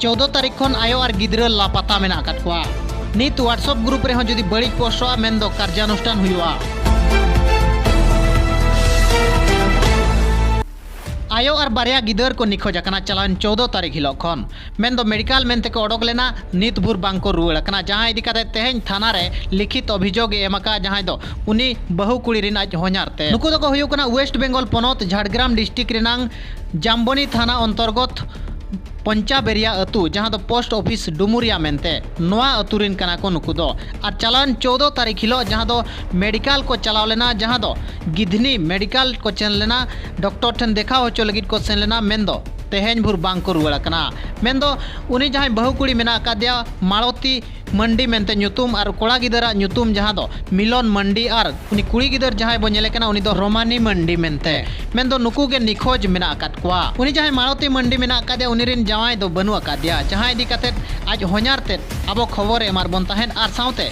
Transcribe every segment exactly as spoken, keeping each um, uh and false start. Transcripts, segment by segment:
ᱪᱳᱫᱽᱫᱚ ᱛᱟᱹᱨᱤᱠᱷ ᱠᱷᱚᱱ ᱟᱭᱳ ᱟᱨ ᱜᱤᱫᱽᱨᱟᱹ ᱞᱟᱯᱟᱛᱟ ᱢᱮᱱᱟᱜ ᱟᱠᱟᱫ ᱠᱚᱣᱟ᱾ ᱱᱤᱛ WhatsApp group ᱨᱮᱦᱚᱸ ᱡᱩᱫᱤ ᱵᱟᱹᱲᱤᱡ ᱯᱳᱥᱴᱚᱜᱼᱟ, ᱢᱮᱱᱫᱚ ᱠᱟᱨᱡᱟᱱᱩᱥᱴᱷᱟᱱ ᱦᱩᱭᱩᱜᱼᱟ᱾ ᱟᱭᱳ ᱟᱨ ᱵᱟᱨᱭᱟ ᱜᱤᱫᱟᱹᱨ ᱠᱚ ᱱᱤᱠᱷᱳᱡ ᱟᱠᱟᱱᱟ ᱪᱟᱞᱟᱣᱮᱱ ᱪᱳᱫᱽᱫᱚ ᱛᱟᱹᱨᱤᱠᱷ ᱦᱤᱞᱳᱜ ᱠᱷᱚᱱ᱾ ᱢᱮᱱᱫᱚ ᱢᱮᱰᱤᱠᱟᱞ ᱢᱮᱱᱛᱮ ᱠᱚ ᱚᱰᱚᱠ ᱞᱮᱱᱟ, ᱱᱤᱛ ᱵᱷᱳᱨ ᱵᱟᱝ ᱠᱚ ᱨᱩᱣᱟᱹᱲ ᱟᱠᱟᱱᱟ, ᱡᱟᱦᱟᱸ ᱤᱫᱤ ᱠᱟᱛᱮ ᱛᱮᱦᱮᱧ ᱛᱷᱟᱱᱟ ᱨᱮ ᱞᱤᱠᱷᱤᱛ ᱚᱵᱷᱤᱡᱳᱜᱽ ᱮ ᱮᱢ ᱟᱠᱟᱫᱼᱟ, ᱡᱟᱦᱟᱸᱭ ᱫᱚ ᱩᱱᱤ ᱵᱟᱹᱦᱩ ᱠᱩᱲᱤ ᱨᱮᱱ ᱟᱡ ᱦᱚᱧᱦᱟᱨ ᱛᱮ᱾ ᱱᱩᱠᱩ ᱫᱚᱠᱚ ᱦᱩᱭᱩᱜ ᱠᱟᱱᱟ ᱳᱭᱮᱥᱴ ᱵᱮᱝᱜᱚᱞ ᱯᱚᱱᱚᱛ ᱡᱷᱟᱲᱜᱨᱟᱢ ᱰᱤᱥᱴᱨᱤᱠᱴ ᱨᱮᱱᱟᱝ ᱡᱟᱢᱵᱚᱱᱤ ᱛᱷᱟᱱᱟ ᱚᱱᱛᱚᱨᱜᱚᱛ ᱯᱚᱧᱪᱟᱵᱮᱨᱤᱭᱟ ᱟᱹᱛᱩ, ᱡᱟᱦᱟᱸ ᱫᱚ ᱯᱳᱥᱴ ᱚᱯᱷᱤᱥ ᱰᱩᱢᱩᱨᱤᱭᱟ ᱢᱮᱱᱛᱮ, ᱱᱚᱣᱟ ᱟᱹᱛᱩ ᱨᱮᱱ ᱠᱟᱱᱟ ᱠᱚ ᱱᱩᱠᱩ ᱫᱚ᱾ ᱟᱨ ᱪᱟᱞᱟᱣᱮᱱ ᱪᱳᱫᱽᱫᱚ ᱛᱟᱹᱨᱤᱠᱷ ᱦᱤᱞᱳᱜ ᱡᱟᱦᱟᱸ ᱫᱚ ᱢᱮᱰᱤᱠᱟᱞ ᱠᱚ ᱪᱟᱞᱟᱣ ᱞᱮᱱᱟ, ᱡᱟᱦᱟᱸ ᱫᱚ ᱜᱤᱫᱷᱱᱤ ᱢᱮᱰᱤᱠᱟᱞ ᱠᱚ ᱥᱮᱱ ᱞᱮᱱᱟ, ᱰᱚᱠᱴᱚᱨ ᱴᱷᱮᱱ ᱫᱮᱠᱷᱟᱣ ᱦᱚᱪᱚ ᱞᱟᱹᱜᱤᱫ ᱠᱚ ᱥᱮᱱ ᱞᱮᱱᱟ, ᱢᱮᱱᱫᱚ ᱛᱮᱦᱮᱧ ᱵᱷᱳᱨ ᱵᱟᱝ ᱠᱚ ᱨᱩᱣᱟᱹᱲ ᱟᱠᱟᱱᱟ᱾ ᱢᱮᱱᱫᱚ ᱩᱱᱤ ᱡᱟᱦᱟᱸᱭ ᱵᱟᱹᱦᱩ ᱠᱩᱲᱤ ᱢᱮᱱᱟᱜ ᱟᱠᱟᱫᱮᱭᱟ ᱢᱟᱲᱚᱛᱤ ᱢᱟᱱᱰᱤ ᱢᱮᱱᱛᱮ ᱧᱩᱛᱩᱢ ᱟᱨ ᱠᱚᱲᱟ ᱜᱤᱫᱟᱹᱨᱟᱜ ᱧᱩᱛᱩᱢ ᱡᱟᱦᱟᱸ ᱫᱚ ᱢᱤᱞᱚᱱ ᱢᱟᱱᱰᱤ ᱟᱨ ᱩᱱᱤ ᱠᱩᱲᱤ ᱜᱤᱫᱟᱹᱨ ᱡᱟᱦᱟᱸᱭ ᱵᱚ ᱧᱮᱞᱮ ᱠᱟᱱᱟ ᱩᱱᱤ ᱫᱚ ᱨᱳᱢᱟᱱᱤ ᱢᱟᱱᱰᱤ ᱢᱮᱱᱛᱮ᱾ ᱢᱮᱱᱫᱚ ᱱᱩᱠᱩ ᱜᱮ ᱱᱤᱠᱷᱳᱡᱽ ᱢᱮᱱᱟᱜ ᱟᱠᱟᱫ ᱠᱚᱣᱟ᱾ ᱩᱱᱤ ᱡᱟᱦᱟᱸᱭ ᱢᱟᱲᱚᱛᱤ ᱢᱟᱱᱰᱤ ᱢᱮᱱᱟᱜ ᱟᱠᱟᱫᱮᱭᱟ ᱩᱱᱤ ᱨᱮᱱ ᱡᱟᱶᱟᱭ ᱫᱚ ᱵᱟᱹᱱᱩᱜ ᱟᱠᱟᱫᱮᱭᱟ, ᱡᱟᱦᱟᱸ ᱤᱫᱤ ᱠᱟᱛᱮᱫ ᱟᱡ ᱦᱚᱧᱦᱟᱨ ᱛᱮᱫ ᱟᱵᱚ ᱠᱷᱚᱵᱚᱨ ᱮ ᱮᱢᱟᱫ ᱵᱚᱱ ᱛᱟᱦᱮᱸᱫ ᱟᱨ ᱥᱟᱶᱛᱮ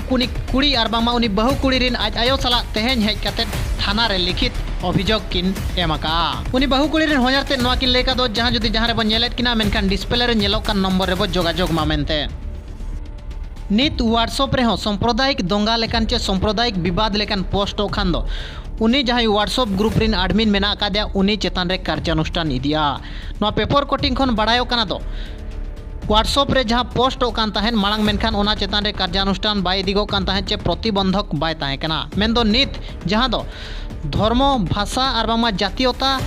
ᱩᱱᱤ ᱠᱩᱲᱤ ᱟᱨ ᱵᱟᱝᱢᱟ ᱩᱱᱤ ᱵᱟᱹᱦᱩ ᱠᱩᱲᱤ ᱨᱮᱱ ᱟᱡ ᱟᱭᱳ ᱥᱟᱞᱟᱜ ᱛᱮᱦᱮᱧ ᱦᱮᱡ ᱠᱟᱛᱮᱫ ᱛᱷᱟᱱᱟ ᱨᱮ ᱞᱤᱠᱷᱤᱛ ᱚᱵᱷᱤᱡᱳᱜᱽ ᱠᱤᱱ ᱮᱢ ᱟᱠᱟᱫᱼᱟ᱾ ᱩᱱᱤ ᱵᱟᱹᱦᱩ ᱠᱩᱲᱤ ᱨᱮᱱ ᱦᱚᱧᱦᱟᱨ ᱛᱮᱫ ᱱᱚᱣᱟ ᱠᱤᱱ ᱞᱟᱹᱭ ᱟᱠᱟᱫ ᱫᱚ, ᱡᱟᱦᱟᱸ ᱡᱩᱫᱤ ᱡᱟᱦᱟᱸ ᱨᱮᱵᱚᱱ ᱧᱮᱞᱮᱫ ᱠᱤᱱᱟ, ᱢᱮᱱᱠᱷᱟᱱ ᱰᱤᱥᱯᱞᱮ ᱨᱮ ᱧᱮᱞᱚᱜ ᱠᱟᱱ ᱱᱚᱢᱵᱚᱨ ᱨᱮᱵᱚ ᱡᱳᱜᱟᱡᱳᱜᱽ ᱢᱟ ᱢᱮᱱᱛᱮ᱾ ᱱᱤᱛ WhatsApp ᱨᱮᱦᱚᱸ ᱥᱟᱢᱯᱨᱚᱫᱟᱭᱤᱠ ᱫᱚᱝᱜᱟ ᱞᱮᱠᱟᱱ ᱪᱮ ᱥᱟᱢᱯᱨᱚᱫᱟᱭᱤᱠ ᱵᱤᱵᱟᱫ ᱞᱮᱠᱟᱱ ᱯᱳᱥᱴᱚᱜ ᱠᱷᱟᱱ ᱫᱚ ᱩᱱᱤ ᱡᱟᱦᱟᱸᱭ WhatsApp group ᱨᱮᱱ admin ᱢᱮᱱᱟᱜ ᱟᱠᱟᱫᱮᱭᱟ ᱩᱱᱤ ᱪᱮᱛᱟᱱ ᱨᱮ ᱠᱟᱨᱡᱟᱱᱩᱥᱴᱷᱟᱱ ᱤᱫᱤᱜᱼᱟ᱾ ᱱᱚᱣᱟ ᱯᱮᱯᱚᱨ ᱠᱚᱴᱤᱝ ᱠᱷᱚᱱ ᱵᱟᱲᱟᱭᱚᱜ ᱠᱟᱱᱟ ᱫᱚ WhatsApp ᱨᱮ ᱡᱟᱦᱟᱸ ᱯᱳᱥᱴᱚᱜ ᱠᱟᱱ ᱛᱟᱦᱮᱸᱫ ᱢᱟᱲᱟᱝ, ᱢᱮᱱᱠᱷᱟᱱ ᱚᱱᱟ ᱪᱮᱛᱟᱱ ᱨᱮ ᱠᱟᱨᱡᱟᱱᱩᱥᱴᱷᱟᱱ ᱵᱟᱭ ᱤᱫᱤᱜᱚᱜ ᱠᱟᱱ ᱛᱟᱦᱮᱸᱫ ᱪᱮ ᱯᱨᱚᱛᱤᱵᱚᱱᱫᱷᱚᱠ ᱵᱟᱭ ᱛᱟᱦᱮᱸ ᱠᱟᱱᱟ᱾ ᱢᱮᱱᱫᱚ ᱱᱤᱛ ᱡᱟᱦᱟᱸ ᱫᱚ ᱫᱷᱚᱨᱢᱚ, ᱵᱷᱟᱥᱟ ᱟᱨ ᱵᱟᱝᱢᱟ ᱡᱟᱛᱤᱭᱚᱛᱟ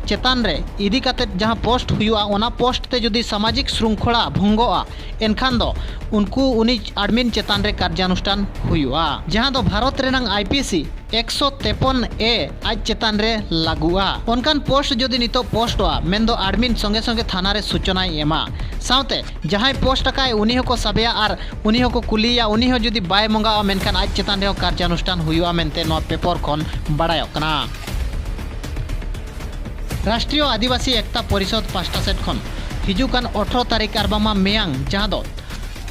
ᱪᱮᱛᱟᱱ ᱨᱮ ᱤᱫᱤ ᱠᱟᱛᱮᱫ ᱡᱟᱦᱟᱸ ᱯᱳᱥᱴ ᱦᱩᱭᱩᱜᱼᱟ, ᱚᱱᱟ ᱯᱳᱥᱴ ᱛᱮ ᱡᱩᱫᱤ ᱥᱟᱢᱟᱡᱤᱠ ᱥᱨᱩᱝᱠᱷᱚᱞᱟ ᱵᱷᱚᱝᱜᱚᱜᱼᱟ, ᱮᱱᱠᱷᱟᱱ ᱫᱚ ᱩᱱᱠᱩ ᱩᱱᱤ admin ᱪᱮᱛᱟᱱ ᱨᱮ ᱠᱟᱨᱡᱟᱱᱩᱥᱴᱷᱟᱱ ᱦᱩᱭᱩᱜᱼᱟ, ᱡᱟᱦᱟᱸ ᱫᱚ ᱵᱷᱟᱨᱚᱛ ᱨᱮᱱᱟᱝ IPC ᱮᱠᱥᱚ ᱛᱮᱯᱚᱱ A ᱟᱡ ᱪᱮᱛᱟᱱ ᱨᱮ ᱞᱟᱹᱜᱩᱜᱼᱟ᱾ ᱚᱱᱠᱟᱱ ᱯᱳᱥᱴ ᱡᱩᱫᱤ ᱱᱤᱛᱚᱜ ᱯᱳᱥᱴᱚᱜᱼᱟ, ᱢᱮᱱᱫᱚ admin ᱥᱚᱸᱜᱮ ᱥᱚᱸᱜᱮ ᱛᱷᱟᱱᱟ ᱨᱮ ᱥᱩᱪᱚᱱᱟᱭ ᱮᱢᱟ, ᱥᱟᱶᱛᱮ ᱡᱟᱦᱟᱸᱭ ᱯᱳᱥᱴ ᱟᱠᱟᱫ ᱩᱱᱤ ᱦᱚᱸᱠᱚ ᱥᱟᱵᱮᱭᱟ ᱟᱨ ᱩᱱᱤ ᱦᱚᱸᱠᱚ ᱠᱩᱞᱤᱭᱮᱭᱟ, ᱩᱱᱤ ᱦᱚᱸ ᱡᱩᱫᱤ ᱵᱟᱭ ᱢᱚᱸᱜᱟᱜᱼᱟ, ᱢᱮᱱᱠᱷᱟᱱ ᱟᱡ ᱪᱮᱛᱟᱱ ᱨᱮᱦᱚᱸ ᱠᱟᱨᱡᱟᱱᱩᱥᱴᱷᱟᱱ ᱦᱩᱭᱩᱜᱼᱟ ᱢᱮᱱᱛᱮ ᱱᱚᱣᱟ ᱯᱮᱯᱚᱨ ᱠᱷᱚᱱ ᱵᱟᱲᱟᱭᱚᱜ ᱠᱟᱱᱟ᱾ ᱨᱟᱥᱴᱨᱤᱭᱚ ᱟᱹᱫᱤᱵᱟᱹᱥᱤ ᱮᱠᱛᱟ ᱯᱚᱨᱤᱥᱚᱫᱽ ᱯᱟᱦᱴᱟ ᱥᱮᱫ ᱠᱷᱚᱱ ᱦᱤᱡᱩᱜ ᱠᱟᱱ ᱟᱴᱷᱨᱚ ᱛᱟᱹᱨᱤᱠᱷ ᱟᱨ ᱵᱟᱝᱢᱟ ᱢᱮᱭᱟᱝ, ᱡᱟᱦᱟᱸ ᱫᱚ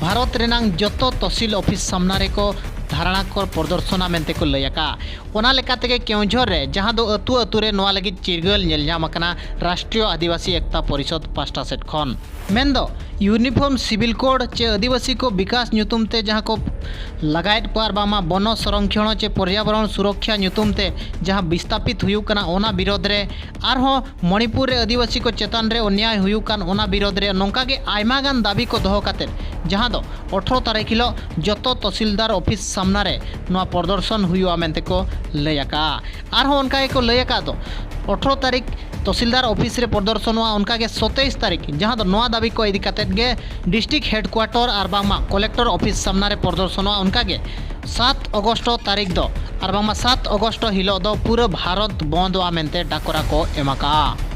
ᱵᱷᱟᱨᱚᱛ ᱨᱮᱱᱟᱝ ᱡᱚᱛᱚ ᱛᱚᱦᱥᱤᱞ ᱚᱯᱷᱤᱥ ᱥᱟᱢᱱᱟ ᱨᱮᱠᱚ ᱫᱷᱟᱨᱟᱱᱟ ᱠᱚ ᱯᱨᱚᱫᱚᱨᱥᱚᱱᱟ ᱢᱮᱱᱛᱮ ᱠᱚ ᱞᱟᱹᱭ ᱟᱠᱟᱫᱼᱟ᱾ ᱚᱱᱟ ᱞᱮᱠᱟ ᱛᱮᱜᱮ ᱠᱮᱣᱡᱷᱚᱨ ᱨᱮ, ᱡᱟᱦᱟᱸ ᱫᱚ ᱟᱹᱛᱩ ᱟᱹᱛᱩ ᱨᱮ ᱱᱚᱣᱟ ᱞᱟᱹᱜᱤᱫ ᱪᱤᱨᱜᱟᱹᱞ ᱧᱮᱞ ᱧᱟᱢ ᱟᱠᱟᱱᱟ ᱨᱟᱥᱴᱨᱤᱭᱚ ᱟᱹᱫᱤᱵᱟᱹᱥᱤ ᱮᱠᱛᱟ ᱯᱚᱨᱤᱥᱚᱫᱽ ᱯᱟᱦᱴᱟ ᱥᱮᱫ ᱠᱷᱚᱱ᱾ ᱢᱮᱱᱫᱚ ᱤᱭᱩᱱᱤᱯᱷᱚᱨᱢ ᱥᱤᱵᱤᱞ ᱠᱳᱰ ᱪᱮ ᱟᱹᱫᱤᱵᱟᱹᱥᱤ ᱠᱚ ᱵᱤᱠᱟᱥ ᱧᱩᱛᱩᱢ ᱛᱮ ᱡᱟᱦᱟᱸ ᱠᱚ ᱞᱟᱜᱟᱭᱮᱫ ᱠᱚᱣᱟ ᱟᱨ ᱵᱟᱝᱢᱟ ᱵᱚᱱᱚ ᱥᱚᱨᱚᱝᱠᱷᱚᱬ ᱪᱮ ᱯᱚᱨᱭᱟᱵᱚᱨᱚᱱ ᱥᱩᱨᱚᱠᱷᱟ ᱧᱩᱛᱩᱢ ᱛᱮ ᱡᱟᱦᱟᱸ ᱵᱤᱥᱛᱟᱯᱤᱛ ᱦᱩᱭᱩᱜ ᱠᱟᱱᱟ, ᱚᱱᱟ ᱵᱤᱨᱳᱫᱷ ᱨᱮ ᱟᱨᱦᱚᱸ ᱢᱚᱬᱤᱯᱩᱨ ᱨᱮ ᱟᱹᱫᱤᱵᱟᱹᱥᱤ ᱠᱚ ᱪᱮᱛᱟᱱ ᱨᱮ ᱚᱱᱭᱟᱭ ᱦᱩᱭᱩᱜ ᱠᱟᱱ, ᱚᱱᱟ ᱵᱤᱨᱳᱫᱷ ᱨᱮ ᱱᱚᱝᱠᱟ ᱜᱮ ᱟᱭᱢᱟ ᱜᱟᱱ ᱫᱟᱹᱵᱤ ᱠᱚ ᱫᱚᱦᱚ ᱠᱟᱛᱮᱫ, ᱡᱟᱦᱟᱸ ᱫᱚ ᱟᱴᱷᱨᱚ ᱛᱟᱹᱨᱤᱠᱷ ᱦᱤᱞᱳᱜ ᱡᱚᱛᱚ ᱛᱚᱦᱥᱤᱞᱫᱟᱨ ᱚᱯᱷᱤᱥ ᱥᱟᱢᱱᱟ ᱨᱮ ᱱᱚᱣᱟ ᱯᱨᱚᱫᱚᱨᱥᱚᱱ ᱦᱩᱭᱩᱜᱼᱟ ᱢᱮᱱᱛᱮ ᱠᱚ ᱞᱟᱹᱭ ᱟᱠᱟᱫᱼᱟ᱾ ᱟᱨᱦᱚᱸ ᱚᱱᱠᱟ ᱜᱮᱠᱚ ᱞᱟᱹᱭ ᱟᱠᱟᱫ ᱫᱚ, ᱟᱴᱷᱨᱚ ᱛᱟᱹᱨᱤᱠᱷ ᱛᱚᱦᱥᱤᱞᱫᱟᱨ ᱚᱯᱷᱤᱥ ᱨᱮ ᱯᱨᱚᱫᱚᱨᱥᱚᱱᱚᱜᱼᱟ, ᱚᱱᱠᱟ ᱜᱮ ᱥᱚᱛᱟᱭᱤᱥ ᱛᱟᱹᱨᱤᱠᱷ, ᱡᱟᱦᱟᱸ ᱫᱚ ᱱᱚᱣᱟ ᱫᱟᱹᱵᱤ ᱠᱚ ᱤᱫᱤ ᱠᱟᱛᱮᱫ ᱜᱮ ᱰᱤᱥᱴᱨᱤᱠᱴ ᱦᱮᱰᱠᱩᱣᱟᱴᱚᱨ ᱟᱨ ᱵᱟᱝᱢᱟ ᱠᱚᱞᱮᱠᱴᱚᱨ ᱚᱯᱷᱤᱥ ᱥᱟᱢᱱᱟ ᱨᱮ ᱯᱨᱚᱫᱚᱨᱥᱚᱱᱚᱜᱼᱟ᱾ ᱚᱱᱠᱟ ᱜᱮ ᱥᱟᱛ ᱚᱜᱚᱥᱴ ᱛᱟᱹᱨᱤᱠᱷ ᱫᱚ ᱟᱨ ᱵᱟᱝᱢᱟ ᱥᱟᱛ ᱚᱜᱚᱥᱴ ᱦᱤᱞᱳᱜ ᱫᱚ ᱯᱩᱨᱟᱹ ᱵᱷᱟᱨᱚᱛ ᱵᱚᱱᱫᱚᱜᱼᱟ ᱢᱮᱱᱛᱮ ᱰᱟᱠᱨᱟ ᱠᱚ ᱮᱢ ᱟᱠᱟᱫᱼᱟ᱾